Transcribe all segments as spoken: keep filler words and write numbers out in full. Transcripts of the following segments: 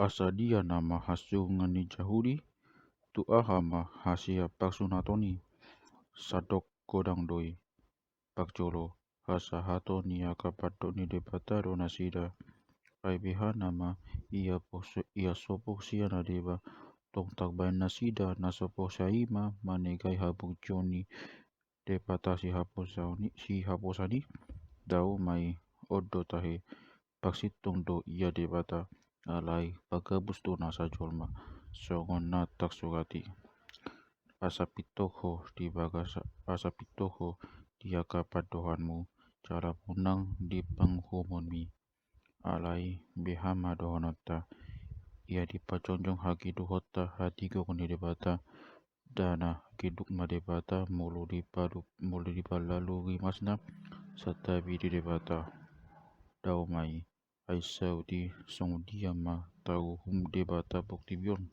Asa dia nama hasungan ni Jahudi? Tu aha ma hasea parsunaton i? Sandok godang do i. Parjolo, hasahaton ni angka pandok ni Debata do nasida. Ai beha nama ia poso-, ia so porsea na deba? Tong tarbaen nasida na so porsea i ma manegai haburjuon ni Debata sihaposan i, sihaposan i? Dao ma i, on do tahe, parsintong do ia Debata, alai pagabus do nasa jolma, songon na tarsurat i. Asa pintor ho di bagasa, asa pintor ho di angka pandohanmu, jala unang di panguhumonmi. Alai beha ma dohononta? Ia dipajongjong hagiduhonta hatigoran ni Debata, ndada hagiduk ma Debata molo dipalu-, molo dipalalu rimasna, santabi di Debata. Dao ma i, ai saut i songon dia ma tauhum Debata portibi on?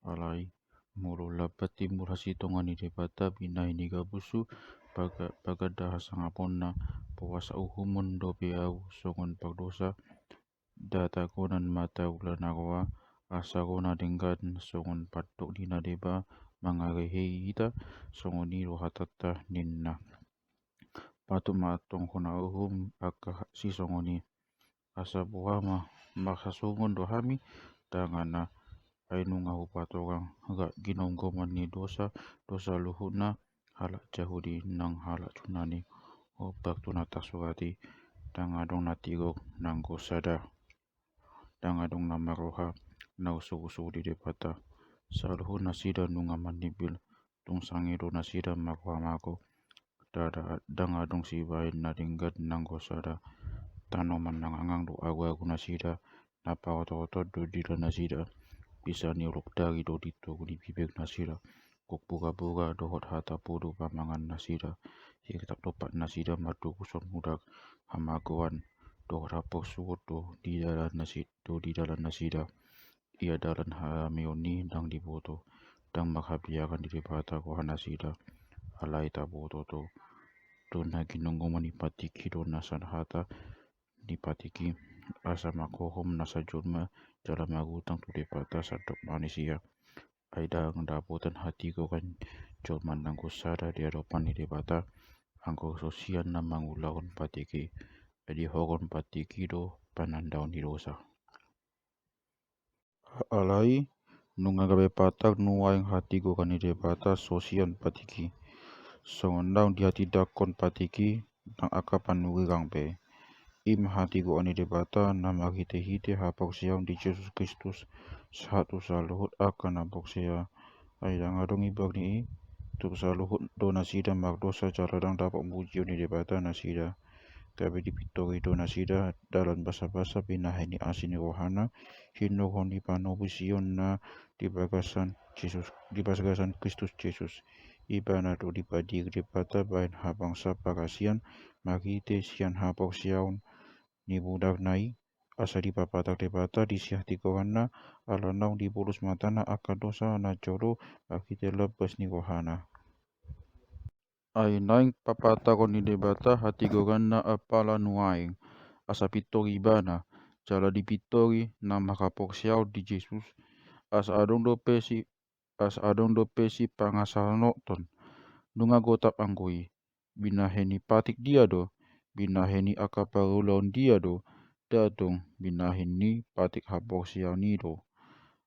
Alai molo lambat timbul hasintongan ni Debata binahen ni gabushu, paga-, paganda hasangaponna, poasa uhumon dope ahu songon pardosa, nda tagonan ma taula na roa, asa ro na denggan songon pandok ni na deba mangarehei hita, songon i do hatanta, ninna. Patut ma antong hona uhum angka sisongon i. Asa boha ma, marhasongon do hami, ndang na, ai nunga hupatorang rap ginomgoman ni dosa, dosa luhutna, halak Jahudi nang halak Junani, hombar tu na tarsurat i, ndang adong na tigor nanggo sada. Ndang adong na marroha na husurusuhur di Debata. Saluhut nasida nunga manimbil, tung sangap do nasida marroha mago. Ndada, ndang adong sibahen na denggan nanggo sada. Tanoman na ngangang do aruaru nasida, na paotototon do dila nasida. Bisa ni olok dari do di toru ni bibir nasida. Gok burabura dohot hata podo pamangan nasida. Hirtak dompak nasida martubuson mudar. Hamagoan dohot haporsuhon do di dalan nasi-, do di dalan nasida. Ia dalan hameon i ndang diboto, ndang marhabiaran di Debata roha nasida. Alai taboto do, do na ginonggoman ni patik i do nasa hata ni patik i, asa manghohom nasa jolma jala marutang tu Debata sandok manisia. Ai ndang dapotan hatigoran jolma nanggo sada di adopan ni Debata, anggo so sian na mangulahon patik i. Ai dihoron patik i do panandaon ni dosa. Alai nunga gabe patar nuaeng hatigoran ni Debata so sian patik i. Songon naung dihatindangkon patik i nang angka panurirang pe. I ma hatigoran ni Debata na marhitehite haporseaon di Jesus Kristus, sahat tu saluhut angka na porsea. Ai ndang adong imbar ni i, tung saluhut do nasida mardosa jala ndang dapot pujion ni Debata nasida. Gabe dipintori do nasida dalan basabasa binahen ni asi ni rohana, hinorhon ni panobusion na di bagasan Jesus, di bagasan Kristus Jesus. Ibana do dipadiri Debata bahen habangsa parasian marhite sian haporseaon ni budarna i, asa dipapatar Debata di sihatigoranna, ala naung dibolus matana angka dosa na jolo marhite lambas ni rohana. Ai naeng papataron ni Debata hatigoranna apala nuaeng, asa pintor ibana, jala dipintori na marhaporseaon di Jesus, asa adong dope si-, asa adong dope sipangasahanoton. Nunga gotap anggo i, binahen ni patik dia do, binahen ni angka parulaon dia do, nda tong binahen ni patik haporseaon i do.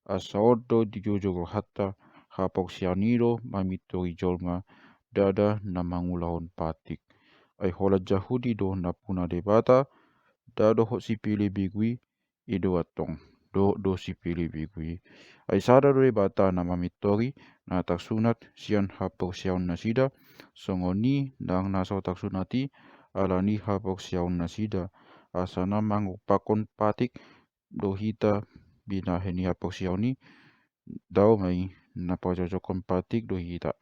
Asa on do dijojor rohanta, haporseaon i do mamintori jolma, ndada na mangulahon patik. Ai holan Jahudi do nampuna Debata, nda dohot sipelebegu i, i do antong, dohot do sipelebegu i. Ai sada do Debata na mamintori, na tarsunat sian haporseaon nasida, songon i nang na so tarsunat i, ala ni haporseaon nasida, asa na mangumpakkon patik do hita binahen ni haporseaon i. Dao ma i, na pajojokkon patik do hita.